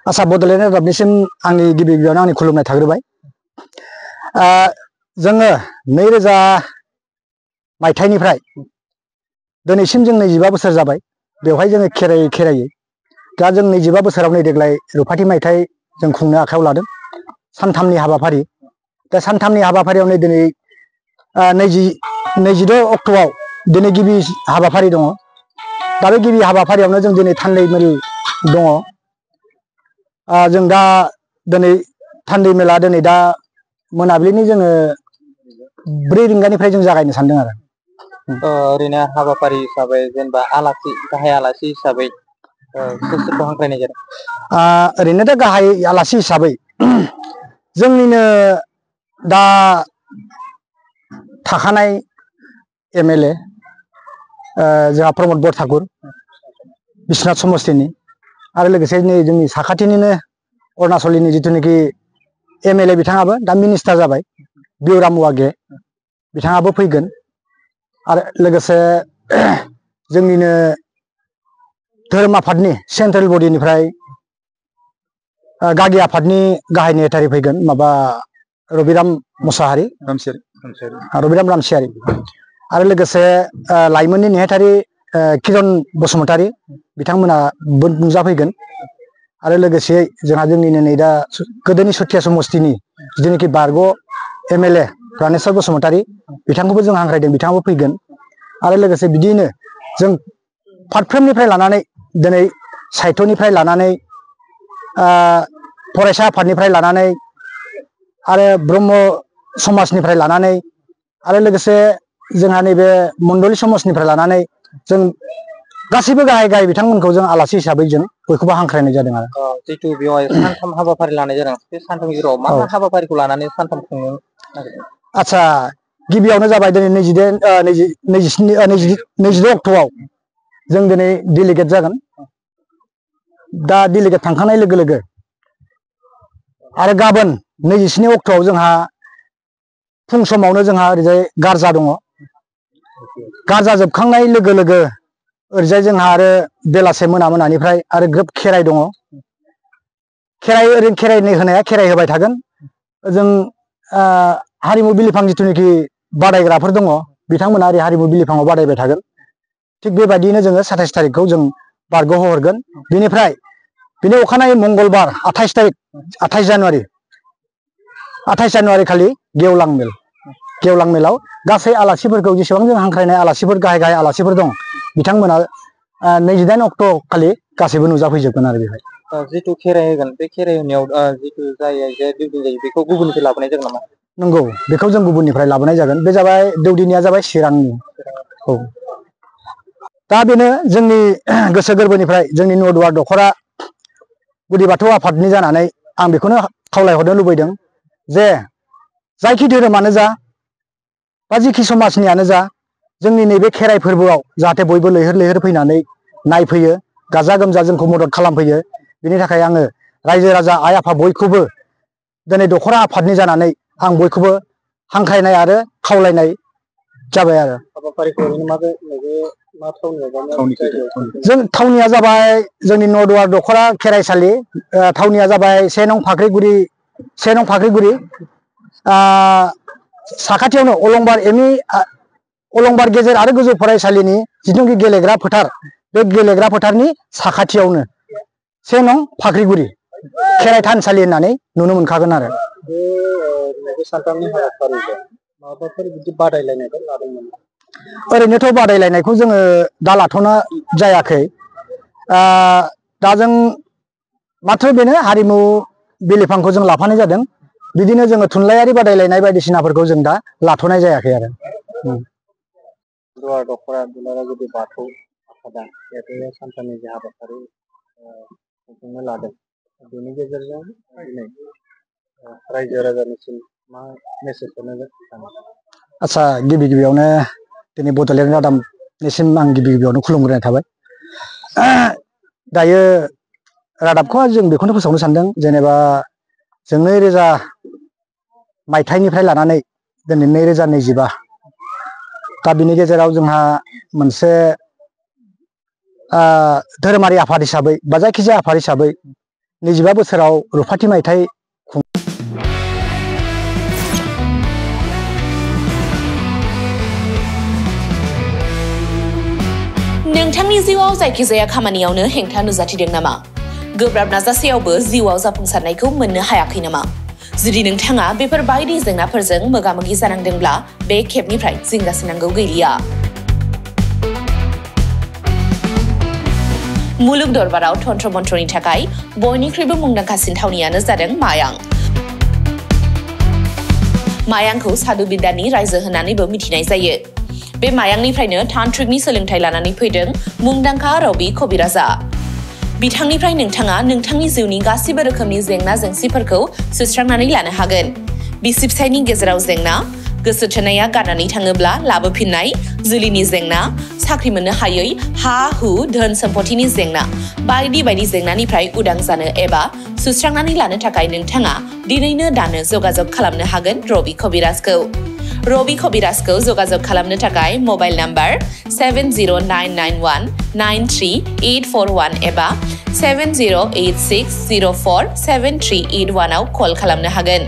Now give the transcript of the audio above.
आसा बड'लेण्ड रादाबनिसिम आंनि गिबि गिबियावनो आंनि खुलुमनाय थाग्रोबाय। जोङो 2000 मायथाइनिफ्राय दिनैसिम जों 25 बोसोर जाबाय बेवहाय जोङो खेरायै दा जों 25 बोसोराव नै देग्लाय रुफाथि मायथाइ जों खुंनो आखायाव लादों सानथामनि हाबाफारि। दा सानथामनि हाबाफारियाव नै दिनै 22 अक्ट'आव दिनै गिबि हाबाफारि दङ। दा बे गिबि हाबाफारियावनो जों दिनै थान्दै मेल दङ। जों दा दिनै थान्दै मेला दिनै दा मोनाबिलिनि जोङो 4 रिंगानिफ्राय जों जागायनो सानदों आरो। ओरैनो हाबाफारि हिसाबै जेनेबा आलासि गाहाय आलासि हिसाबै सोर सोरखौ हांख्रायनाय जादों? ओरैनो दा गाहाय आलासि हिसाबै जोंनिनो दा थाखानाय MLA जोंहा प्रमद बरठाकुर बिश्वनाथ समस्तिनि आरो लोगोसे नै जोंनि साखाथिनिनो अरुणाचलनि जिथुनाखि MLA बिथाङाबो दा मिनिस्टार जाबाय बिउराम वाघे बिथाङाबो फैगोन आरो लोगोसे जोंनिनो धोरोम आफादनि सेन्ट्रेल बडिनिफ्राय गागि आफादनि गाहाय नेहाथारि फैगोन माबा रबिराम मुसाहारि रबिराम रामसियारि आरो लोगोसे लाइमोननि नेहाथारि किरन बसुमतारी बिथांमोना नुजाफैगोन आरो लोगोसे जोंहा जोंनिनो नै दा गोदोनि सुथिया समस्तिनि जिथुनाखि बारग' MLA प्रानेश्वर बसुमतारी बिथांखौबो जों हांख्रायदों बिथाङाबो फैगोन आरो लोगोसे बिदियैनो जों फारफ्रोमनिफ्राय लानानै दिनै साहित्यनिफ्राय लानानै फरायसा आफादनिफ्राय लानानै आरो ब्रह्म समाजनिफ्राय लानानै आरो लोगोसे जोंहा नैबे मण्डलि समाजनिफ्राय लानानै जों गासैबो गाहाय गाहाय बिथांमोनखौ जों आलासि हिसाबै जों बयखौबो हांख्रायनाय जादों आरो। जितु बेवहाय सानथाम हाबाफारि लानाय जादों बे सानथाम गेजेराव मा मा हाबाफारिखौ लानानै सानथाम खुंनो नागिरदों? आदसा गिबियावनो जाबाय दिनै 22 अक्ट'आव जों दिनै डेलिगेट जागोन। दा डेलिगेट थांखांनाय लोगो लोगो आरो गाबोन 27 अक्ट'आव जोंहा फुं समावनो जोंहा ओरैजाय गारजा दङ। गारजा जोबखांनाय लोगो लोगो ओरैजाय जोंहा आरो बेलासे मोनानिफ्राय आरो ग्रोब खेराइ दङ। खेराइ होनाया खेराइ होबाय थागोन। जों हारिमु बिलिफां जिथुनाखि बादायग्राफोर दङ बिथांमोना ओरै हारिमु बिलिफाङाव बादायबाय थागोन। थिग बेबायदियैनो जोङो 27 तारिखखौ जों बारग'हरगोन। बिनिफ्राय बिनि अखानायै मंगलबार 28 जानुवारि खालि गेवलां मेलाव गासै आलासिफोरखौ जेसेबां जों हांख्रायनाय आलासिफोर गाहाय गाहाय आलासिफोर दं बिथांमोना 28 अक्ट' खालि गासैबो नुजाफैजोबगोन आरो बेहाय। जिथु खेराइ होगोन बे खेराइ होनायाव जिथु जायो बेखौ गुबुननिफ्राय लाबोनाय जागोन नामा? नंगौ बेखौ जों गुबुननिफ्राय लाबोनाय जागोन। बे जाबाय दौदिनिया जाबाय चिरांनि। औ दा बेनो जोंनि गोसो गोरबोनिफ्राय जोंनि नदुवार दख'रा गुदि बाथौ आफादनि जानानै आं बेखौनो खावलायहरनो लुबैदों जे जायखि धोरोमानो जा बा जिखि समाजनियानो जा जोंनि नैबे खेराइ फोरबोआव जाहाथे बयबो लैहोर लैहोर फैनानै नायफैयो गाजा गोमजा जोंखौ मदद खालामफैयो। बिनि थाखाय आङो रायजो राजा आइ आफा बयखौबो दिनै दख'रा आफादनि जानानै आं बयखौबो हांख्रायनाय आरो खावलायनाय जाबाय आरो। जों थावनिया जाबाय जोंनि नदुवार दख'रा खेराइसालि। थावनिया जाबाय 1 नं फाख्रिगुरि साखाथियावनो अलंबार गेजेर आरो गोजौ फरायसालिनि जिथुनाखि गेलेग्रा फोथार बे गेलेग्रा फोथारनि साखाथियावनो 1 नं फाख्रिगुरि खेराइ थानसालि होननानै नुनो मोनखागोन आरो। ओरैनोथ' बादायलायनायखौ जोङो दा लाथ'ना जायाखै। दा जों माथ्र बेनो हारिमु बिलिफांखौ जों लाफानाय जादों। बिदिनो जोङो थुनलाइयारि बादायलायनाय बायदिसिनाफोरखौ जों दा लाथ'नाय जायाखै आरो। दख'रा दुलाराय गुदि बाथौ आफादा जिहेतु सानथामनि जे हाबाफारि खुंफुंनो लादों बेनि गेजेरजों दिनै रायजो राजानिसिम मा मेसेज हरनो सानो? आदसा गिबि गिबियावनो दिनै बड'लेण्ड रादाबनिसिम आं गिबि गिबियावनो खुलुमग्रोनाय थाबाय। दायो रादाबखौ जों बेखौनो फोसावनो सानदों जेनेबा जों 2000 मायथाइनिफ्राय लानानै दिनै 2025 दा बिनि गेजेराव जोंहा मोनसे धोरोमारि आफाद हिसाबै बा जायखिजाया आफाद हिसाबै 25 बोसोराव रुफाथि मायथाइ नोंथांनि जिउआव जायखिजाया खामानियावनो हेंथा नुजाथिदों नामा? गोब्राब नाजासेयावबो जिउआव जाफुंसारनायखौ मोननो हायाखै नामा? जुदि नोंथाङा बेफोर बायदि जेंनाफोरजों मोगा-मोगि जानांदोंब्ला बे खेबनिफ्राय जिंगासिनांगौ गैलिया। मुलुग दरबाराव तन्त्र मन्त्रनि थाखाय बयनिख्रुइबो मुंदांखासिन थावनियानो जादों मायां। मायांखौ साधु बिद्यानि रायजो होननानैबो मिथिनाय जायो। बे मायांनिफ्रायनो तान्त्रिकनि सोलोंथाइ लानानै फैदों मुंदांखा रबि कबिराजा। बिथांनिफ्राय नोंथाङा नोंथांनि जिउनि गासिबो रोखोमनि जेंना जेंसिफोरखौ सुस्रांनानै लानो हागोन। बिसि फिसायनि गेजेराव जेंना, गोसो थोनाया गारनानै थाङोब्ला लाबोफिननाय, जुलिनि जेंना, साख्रि मोननो हायै, हा-हु, धोन सम्पथिनि जेंना, बायदि बायदि जेंनानिफ्राय उदां जानो एबा सुस्रांनानै लानो थाखाय नोंथाङा दिनैनो दानो जगाजग खालामनो हागोन रबि कबिराजखौ। रबि कबिराजखौ जगाजग खालामनो थाखाय मबाइल नाम्बार 7099193841 एबा 7086047381 आव कल खालामनो हागोन।